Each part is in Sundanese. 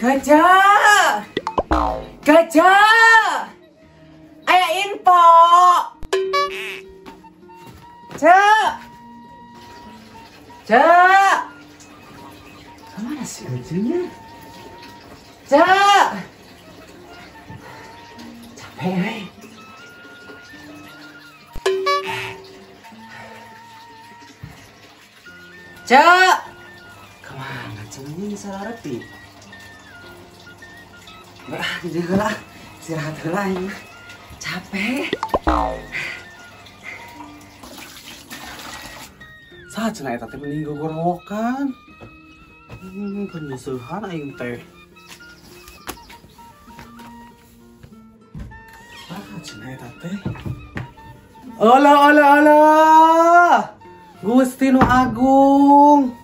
Gajah. Gajah. Aya info. Cek. Cek. Kemana sih gajahnya? Cek. Capek, weh. Cek. Kemana cengin salah reti? Bah, lah, istirahat heula aing mah. Capek. Saha cenah eta teh mending gogorowokan. Penyusuhan aing teh. Saha cenah eta teh? Alah alah alah. Gusti nu agung.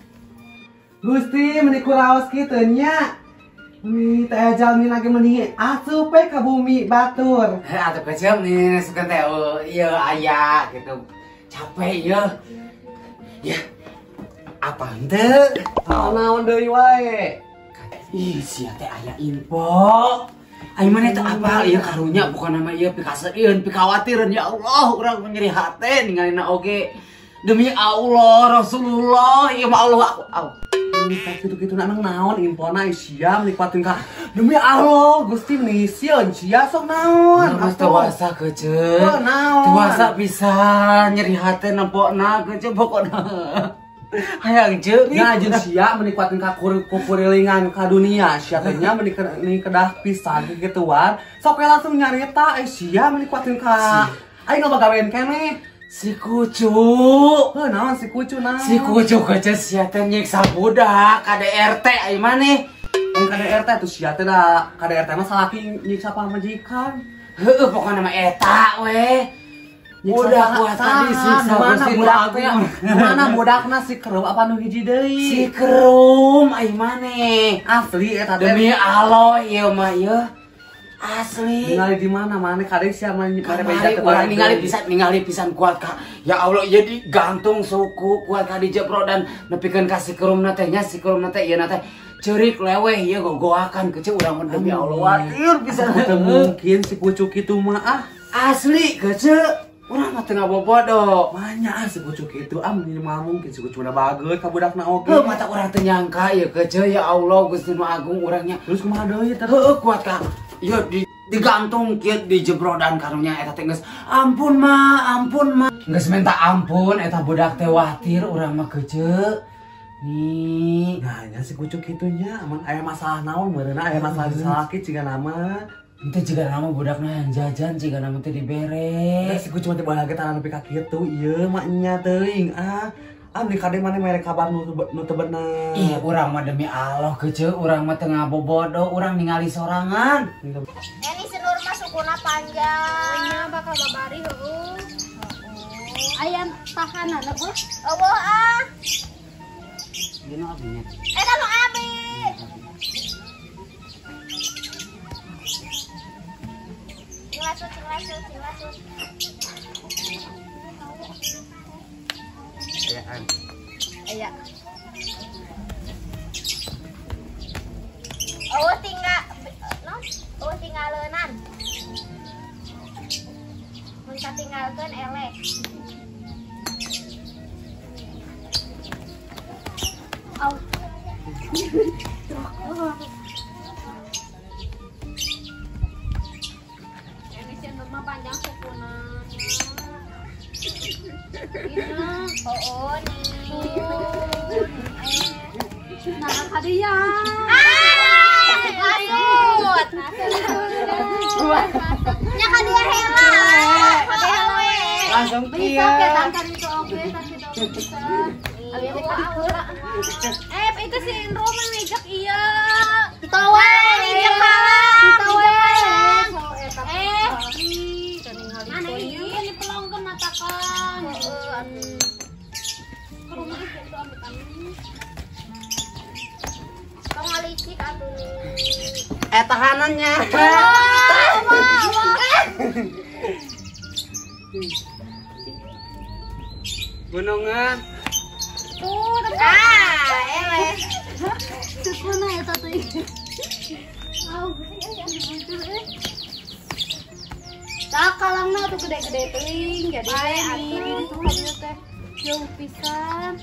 Gusti meni kuraos kitu nya. Nih, teh jalmi lagi meni asup we ka bumi batur. Heh, atuh kecil nih sugan teh ieu aya gitu. Capek ieu. Ya. Apa henteu? Naon deui wae? Ih, sia teh aya info. Aing maneh teh apal ieu karunya bukan nama ieu pikasedieun, pikawatireun ya Allah, urang nyeri hate ningalina oge. Demi Allah, Rasulullah, ieu mah Allah aku. Au. Gitu-gitu emang naon infona sia menikmatin ka demi Allah Gusti meni sieun sia sok naon atuh wasa kece naon tuasa bisa nyeri hate nempokna kece pokokna hayang jeuri nya jeung sia menikmatin ka kukurilingan ka dunia sia teh nya meni kedah pisan kikituan sok we langsung nyarita sia menikmatin ka aing ngabagawean keneh. Si kucu, heuh naon si kucu naon? Si kucu kece sia teh nyiksa budak KDRT ai maneh. Lain KDRT tuh sia teh da KDRT mah salaki nyiksa pamajikan. Heueuh pokona mah eta we. Budak kuat disiksa mana budak teh? Mana budakna si kerum apa nu hiji deui? Si kerum ai maneh. Asli eta teh. Demi Allah ieu mah ieu. Asli. Ningali di mana mana kadek sia mah bare beja teh urang ningali pisan kuat ka. Ya Allah ieu digantung suku kuat ka dijebro dan nepikeun ka si kerumna teh nya si kerumna teh ieu na teh ceurik leweh ieu gogoakan kece urang mah demi Allah watir pisan. Teu mungkin si kucu kitu mah ah. Asli kece urang mah teu ngabobodo. Manya ah si kucu kitu ah minimal mungkin si kucu na bageut ka budakna oge. Heuh mata urang teu nyangka ieu kece ya Allah Gusti nu agung urangnya. Terus kumaha deui teh? Heueuh kuat ka. Ya digantung kieu dijebrodan karunya eta teh geus ampun ma ampun ma geus minta ampun eta budak teh watir urang mah kece nih. Nah nya si kucu kitu nya aman aya masalah naon meureunna aya masalah salaki ciga nama henteu ciga nama budakna hayang jajan ciga nama teh dibere. Nah si kucu mah teh baheula ge tara nepi ka kitu ieu mah nya teuing ah. Ah meni kade maneh mere kabar nu teu bener. Ih urang mah demi Allah kece urang mah teu ngabobodo urang ningali sorangan. Ini si Nur mah sukuna panjang. Nya bakal babari heueuh. Aya tahanan eueuh. Eueuh ah. Ieu nu abi nya. Eta nu abi. Cilasut cilasut cilasut. Ayaan. Aya. Eueuh tinggal no, eueuh tinggaleunan. Mun katinggalkeun eleh. Au. Ini si Nur mah panjang sukuna. Oh, nih. Nah, hadiah. Masuk. Nya hadiah heula. Langsung bisa ya tangkar itu oke, tangkar itu bisa. Itu si Indro mah ngejak iya. Ditawa, ngejak halang. Ditawa. Mana ini dipelongkeun matakan. Ke rumah itu ambil kami. Tong ngalicik atuh. Tahanannya. Gunungan. Tuh, ah, eleh. Sukuna eta teh. Au, tak kalangna tuh gede-gede teuing jadi we atuh teh jauh pisan.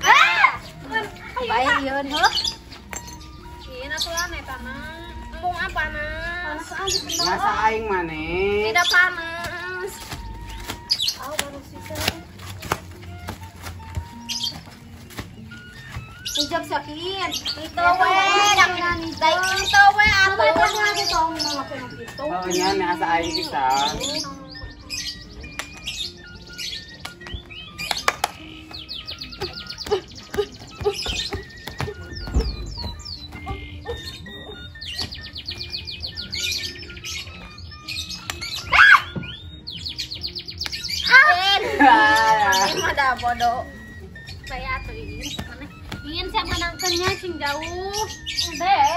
Ah! Bae yeun heuh. Ieu atuh aneh tanah. Embung ah panas. Masa aing maneh. Tidak panas. Au baru sisa. Ijab sakin. Itu we, itu we atuh. Oh nya meh asa aing pisan. Ini mah dah bodoh. Saya atuh ini mana? Ingin siapa menangkannya sing jauh. Deh.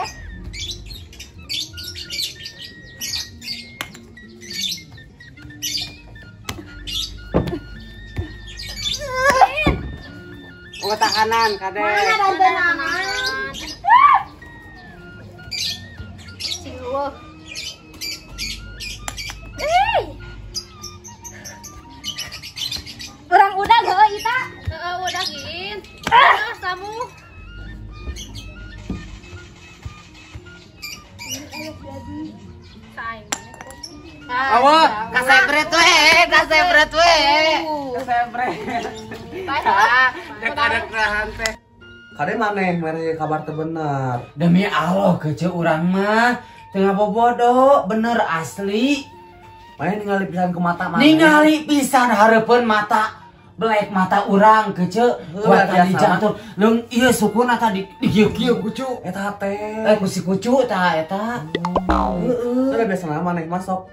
Oh, takanan kade. Mana bantuan? Sing eueuh. Eh. Urang udah heuh ita. Heeh, udah gin. Ah, samu. Awo, kasebret we, kasebret we. Kasebret. Dek-dek teh. Kade maneh mere kabar teu bener. Demi Allah kece urang mah teu ngabobodo, bener asli. Maneh ningali pisan ke mata maneh. Ningali pisan hareupeun mata. Belek mata urang kece buat tadi jantung leung ieu sukuna tadi dikieu-kieu kucu eta teh ku si kucu tah eta heeh teh biasana maneh masuk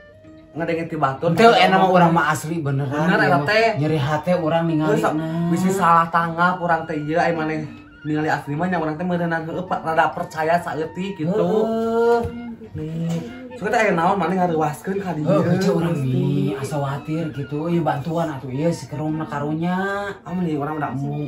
ngadengin ti batur teu enak mah urang mah asli beneran bener eta teh nyeri hate urang ningalina bisi salah tanggap urang teh ieu ai maneh ningali asli mah nya urang teh meureunan heueuh rada percaya saeutik kitu nih suka teh aya naon maneh ngareuwaskeun ka dieu. Heuh, kece urang nih asa khawatir gitu. Ieu bantuan atuh ieu si kerumna karunya. Ah meni urang da mung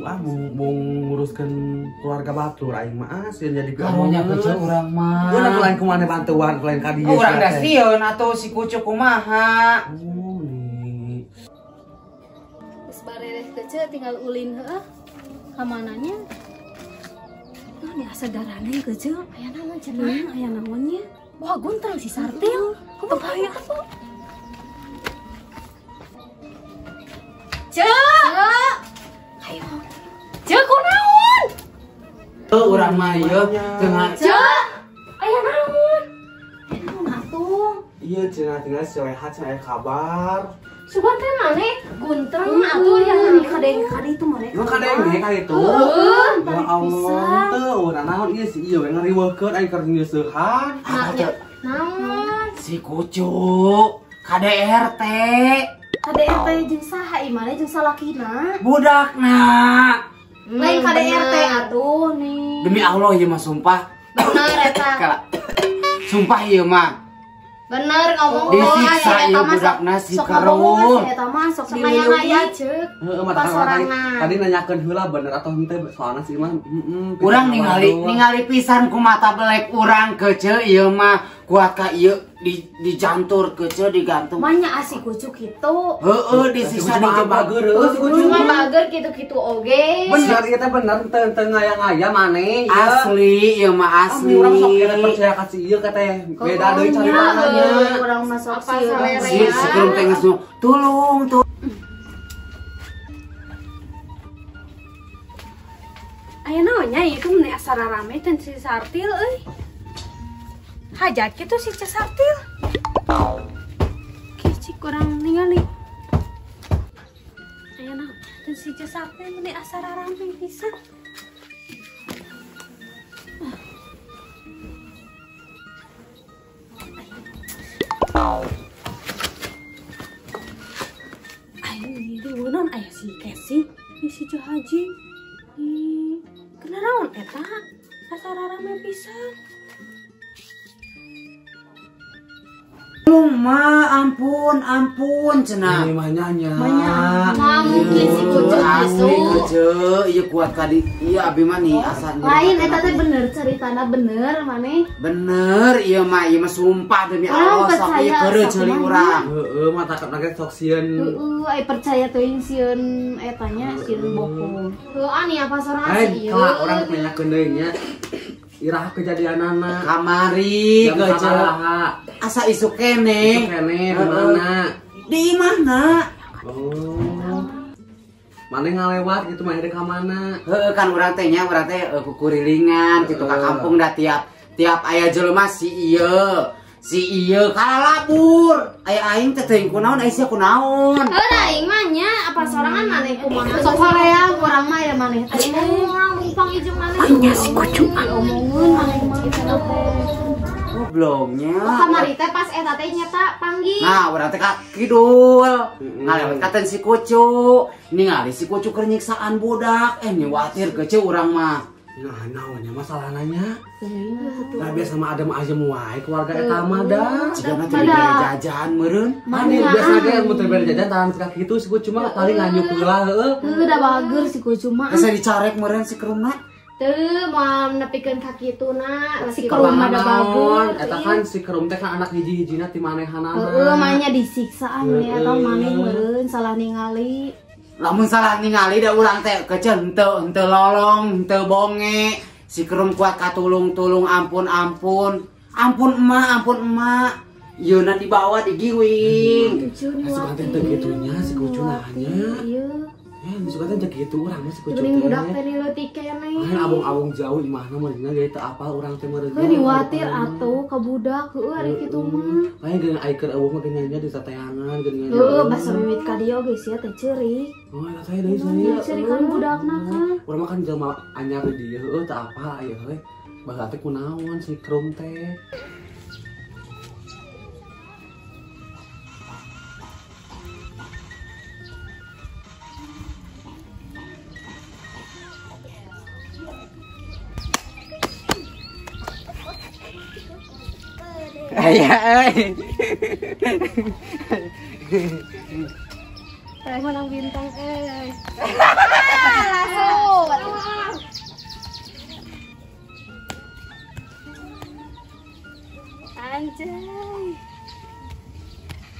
nguruskeun keluarga batur aing mah ah sieun jadi karunya kece urang mah. Urang lain ku maneh bantuan lain ka dieu. Urang da sieun atuh si kucu kumaha. Oh nih. Geus barereh kece tinggal ulin heuh. Ka mananya? Nah, nih asa darane kece. Aya naon cenah? Aya naonnya? Wah, gontrang si Sartil. Kumaha atuh? Cek. Ayo. Cek kunaon? Heuh, urang mah ieu tengah. Cek. Aya naon? Aya naon atuh? Ieu cenah tinggal si Lehat cenah aya kabar. Sugan teh maneh gontrang atuh yang kadeng kadi itu maneh. Emang kadeng ka itu? Heeh, ya Allah, teu urang naon ieu si ieu we ngariweukeun aing keur nyeusehan. Naon? Si kucu KDRT. KDRT jeung saha ieu maneh jeung salakina? Budakna. Lain KDRT atuh nih. Demi Allah ieu mah sumpah. Bener eta. Sumpah ieu mah. Bener ngomong disiksa ieu budakna si keruh. Eta mah sok ngaya-ngaya ceuk. Heeh, mah tadi nanyakeun heula bener atau henteu soalna si mah heeh. Urang ningali pisan ku mata belek urang kece ieu mah kuat ka ieu dijantur kece digantung. Manya asik kucu kitu. Heeh, disiksa di bager heuh si kucu. Cuma bager kitu-kitu oge. Bener ieu teh bener teu ngaya-ngaya maneh. Asli ieu mah asli. Urang sok kira percaya ka si ieu teh beda deui caritana. Urang masuk si si teh geus tulung tuh. Aya naon nya ieu meni asa rame teh si Sartil euy. Hajat kitu si Sartil. Kici kurang ningali. Aya naon teh si Sartil meni asa rame pisan. Ayo ini aya si Kesi, si Haji. Kena naon eta? Asa rame pisan. Tolong ma, ampun, ampun cenah. Ini mah nya. Mah mungkin si Kucu asli Kucu, ieu kuat ka di ieu abi mah nih asa. Lain eta teh bener caritana bener maneh. Bener ieu mah sumpah demi Allah sok ieu keureuh ceuli urang. Heeh, mah takut nage sok sieun. Heeh, ai percaya teuing sieun eta nya sieun bohong. Heuh ani apa sorangan sih ieu. Kalah urang nanyakeun deui nya. Irah kejadianana kamari Kucu. Asa isuk kene. Isuk kene di mana? Di mana? Oh. Mana ngalewat gitu mah ka mana? Heeh kan urang teh nya urang teh kukurilingan kitu ka kampung da tiap aya jelema si ieu. Si ieu kalalabur. Aya aing teh teuing kunaon aya sia kunaon. Heuh aing mah nya apa sorangan maneh kumaha? Sok hoream urang mah ya maneh teh. Urang numpang ieu maneh. Anya si Kucu omongeun maneh mah eta teh. Gobloknya. Kamari teh pas eta teh nyata panggil. Nah, urang teh ka kidul. Ngalewat katen si Kucu. Ningali si Kucu keur nyiksaan budak. Nyawatir kece urang mah. Nah, naonnya masalahna nya? Nah, biasa mah ada mah aja wae keluarga eta mah da. Cigana teh dibere jajan meureun. Mane biasa ge mun teu dibere jajan tahan ka kitu si Kucu mah paling nganyuk heula heueuh. Heuh da bager si Kucu mah. Asa dicarek meureun si Kerumna. Teu moal nepikeun ka kituna, si Kerum mah da bager. Eta kan si Kerum teh kan anak hiji-hijina ti manehanana. Heueuh mah nya disiksaan eta maneh meureun salah ningali. Lamun salah ningali da urang teh kece henteu lolong, henteu bonge. Si Kerum kuat katulung-tulung ampun-ampun. Ampun emak, ampun emak. Yeuna dibawa digiwing. Asup teh teu kitunya si Kucu nanya. Ya, suka teh kitu urang mah si Kucu teh. Geuning budak teh leutik keneh. Lain abong-abong jauh imahna meureunna ge teu apal urang teh meureun. Heuh diwatir atuh ka budak heueuh ari kitu mah. Lain geuning ai keur eueuh mah geuning nya di sateangan geuning. Heueuh basa mimit ka dieu oge sia teh ceurik. Oh, eta teh deui sia. Ceurik kan budakna kan. Urang mah kan jelema anyar di dieu heueuh teu apal aya heuh. Baheula teh kunaon si Krum teh. Aya euy. Saya menang bintang euy. Langsung. Anjay.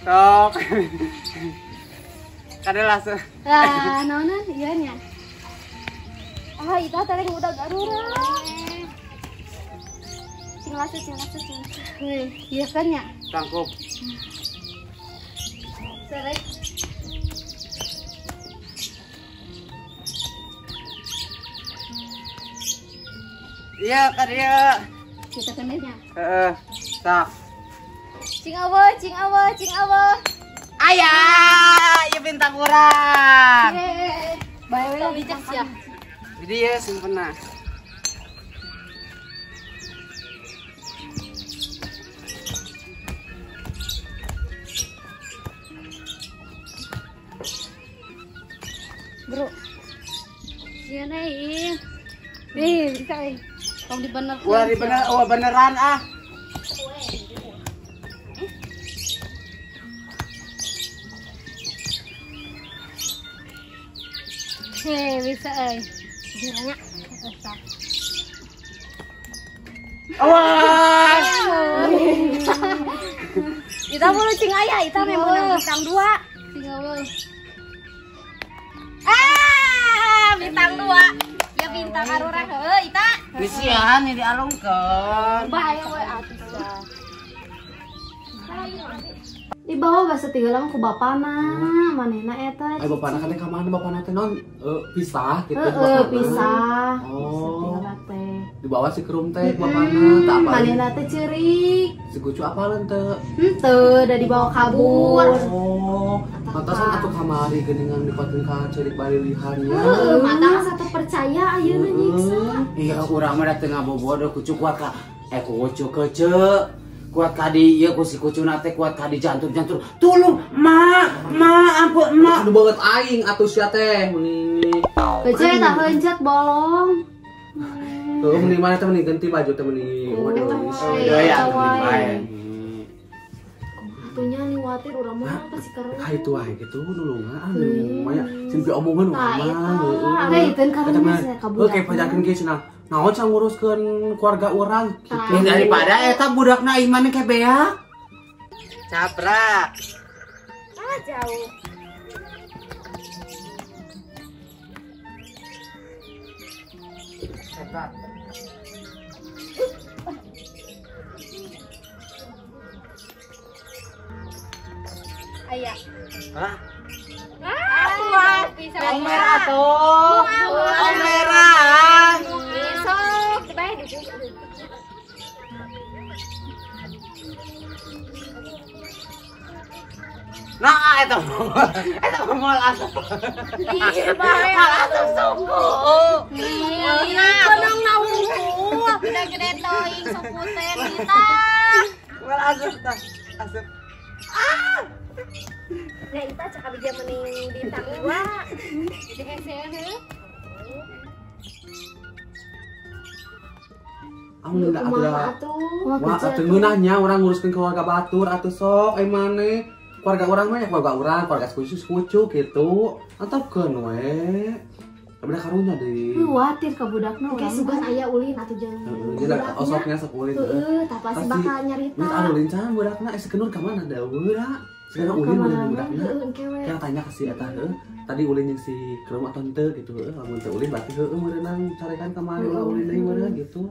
Tok. Kada langsung. Lah, naonan ieu nya. Ah, itu teh udah garura. Cing langsung, cing langsung, cing. Iya kan ya? Tangkup. Serek. Iya, kan iya. Kita kenanya. Heeh. Tak. Cing awe, cing awe, cing awe. Ayah, ieu bintang urang. Bae we bijak sia. Jadi ya simpen. Bro. Iya nih. Nih, bisa eh. Tong dibener. Wah, dibener, wah beneran ah. Hei, bisa eh. Gimana? Bisa. Awas. Kita mau cing ayah, kita memang bintang 2. Cing Allah. Ah, bintang 2. Ya bintang arurang heuh ita. Bisian ini dialungkeun. Bahaya we atuh. Dibawa basa tigalang ku bapana, manehna eta. Ai bapana kan ka mana bapana teh non pisah gitu. Heeh, pisah. Oh. Dibawa si Kerum teh ku bapana, tak apa. Manehna teh ceurik. Si Kucu apaleun teu? Henteu, da dibawa kabur. Oh, pantasan atuh kamari geuningan dipatun ka ceurik balilihan nya. Heeh, mata satu percaya ayeuna nyiksa. Iya, urang mah da teu ngabobodo Kucu kuat ka. Kucu kece. Kuat kadi ieu ku si Kucuna teh kuat kadi jantur-jantur. Tulung, mak, mak, ampun mak. Aduh banget aing atuh sia teh meni. Kece eta heuncet bolong. Tuh meni mana teh meni ganti baju teh meni. Waduh, ya, bae. Atunya nih kuatir urang mah pasti karunya. Ka itu wae kitu nulungan maya sin omongan urang mah. Tah itu karunya sia ka budak. Oke, pajakeun ge cenah. Naon cenah nguruskeun keluarga urang kitu. Daripada eta budakna iman ke bea. Caprak. Ah jauh. Caprak. Ayah. Hah? Ah, bisa. Merah tuh. Merah. Besok dibayar dibuka. Nah, itu moal asup. Ih, bae asup suku. Iya, konong na unggul. Gede-gede teuing suku teh kita. Moal asup tah, asup. Ah! Nah, kita cakap bija mending bintang 2. Jadi hese heuh. Amun da atuh. Wah, atuh ngeunahnya urang nguruskeun keluarga batur atuh sok ai maneh. Keluarga urang mah ya keluarga urang, keluarga sekucu gitu. Antepkeun we. Tapi da karunya deui. Kuatir ka budakna urang. Oke, sugan aya ulin atuh jeung. Heeh, osoknya sok ulin. Heeh, tah pasti bakal nyarita. Wih, anu ulin can budakna sekenur ka mana daeura. Sekarang ulin ulin budakna. Kita tanya ke si eta heuh. Tadi ulin jeung si Kerum atau henteu gitu heuh. Lamun teu ulin berarti heueuh meureunang carekan kamari ulah ulin deui meureun gitu.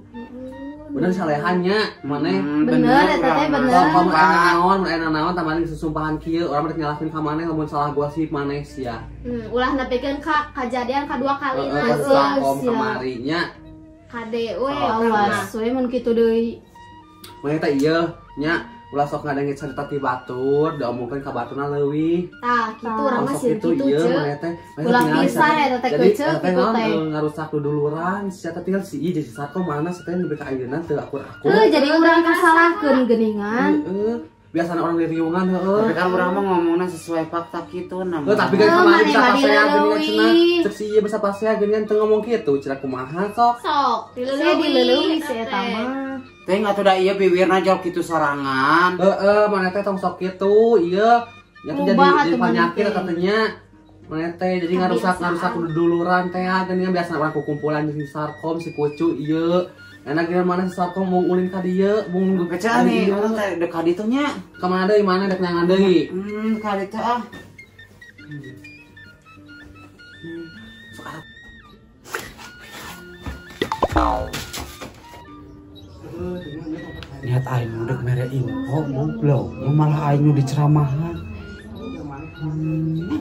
Bener salehannya maneh. Bener eta teh bener. Lamun aya naon, mun aya naon tambahan susumpahan kieu urang mah nyalahkeun ka maneh lamun salah gosip maneh sia. Ulah nepikeun ka kajadian kadua kalina. Heeh, kom kamari nya. Kade we awas we mun kitu deui. Maneh teh ieu nya ulah sok ngadenge cerita ti batur, diomongkeun ka baturna leuwih. Tah, kitu urang mah sieun kitu ieu maneh teh. Ulah pisan eta teh keuceuk kitu teh. Ngarusak duduluran, sia teh tinggal si ieu jeung si Sarko mana si teh nepi ka ayeuna teu akur-akur. Heuh, jadi urang kasalahkeun geuningan. Heeh. Biasana orang diriungan heeh. Tapi kan urang mah ngomongna sesuai fakta kitu nah. Heuh, tapi kan kamari bisa pasea geuningan cenah. Cek si ieu bisa pasea geuningan teu ngomong kitu, cenah kumaha sok. Sok, dileuleui si eta mah. Teh atuh da ieu biwirna jol kitu sorangan. Heeh, maneh teh tong sok kitu, ieu. Nya teh jadi penyakit katanya. Maneh teh jadi ngarusak duduluran teh geuningan biasana urang kukumpulan jeung si Sarkom, si Kucu ieu. Enak geuningan mana si Sarkom mau ulin ka dieu, mung kecil nih, urang teh dek ka ditu nya. Ka mana deui, mana dek neangan deui? Ka ditu ah. Sok arep. Niat aing dek mere info goblok, malah aing nu diceramahan.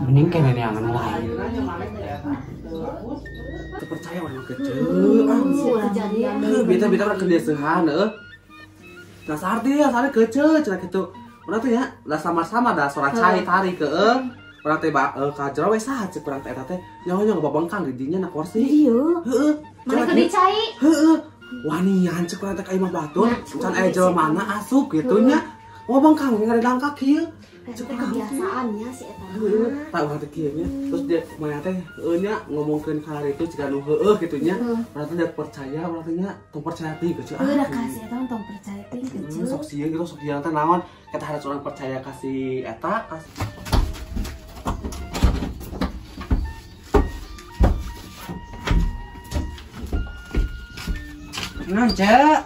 Mending kene neangan wae. Teu percaya urang kecil. Kejadian. Heuh, bita-bita urang keur dieseuhan heuh. Dasar dia, sare kecil cenah kitu. Urang teh nya da sama-sama da sora cai tarik heuh. Urang teh ka jero we saha ceuk urang teh eta teh nyaho-nyaho babengkang di dinya na kursi. Iya. Heuh. Mana keur dicai? Heuh. Wanian ceuk urang teh ka imah batur, can aya jelema mana asup kitu nya. Babengkang ngadangkak kieu. Cek kebiasaannya si eta. Heeh, tah urang teh kieu nya. Terus dia maneh teh heueuh nya ngomongkeun ka itu jiga nu heueuh kitu nya. Urang teh percaya, urang teh nya tong percaya teh kieu. Heueuh da ka si eta tong percaya teh kieu. Sok sieun kitu sok sieun teh naon? Eta harus urang percaya ka si eta. Naon, Cek?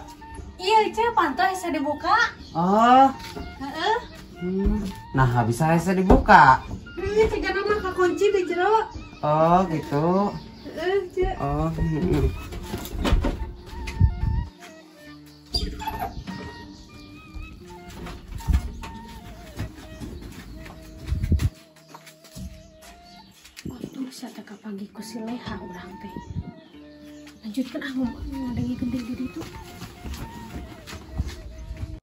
Iya, Cek, pantai hese dibuka. Oh. Heeh. Nah, bisa hese dibuka. Iya, cek nama kakunci di jero. Oh, gitu. Heeh, Cek. Oh. Untung saya teh kapanggih ku si Leha urang teh. Lanjutkan ah ngomong ngadengikeun deui di ditu.